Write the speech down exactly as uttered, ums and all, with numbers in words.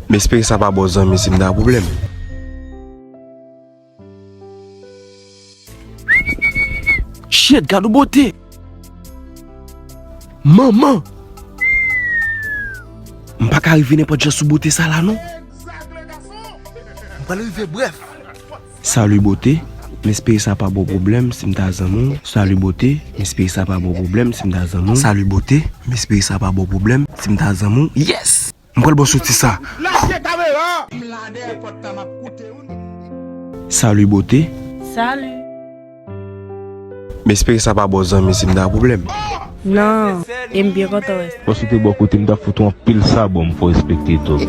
M espere sa pa ba w zanmi si m ta pwoblèm. Shit, gad yon bote! Manman! M pa ka rive nenpòt jan sou bote sa la non. M pral rive brèf. Salut bote, m espere sa pa ba w pwoblèm si m ta zanmi w. Salut bote, m espere sa pa ba w pwoblèm si m ta zanmi w. Salut bote, m espere sa pa ba w pwoblèm si m ta zanmi w. Yes! M pral ba w soti sa. Lage kamera! M la dèyè pòt la, m ap koute ou. Salut bote. Salut. M espere sa pa ba w zanmi si m ta pwoblèm. Non, e m byen kontan wè sa. Bon, si w te bò kote m, m t ap fout ou anpil sabò, m fè w respekte to.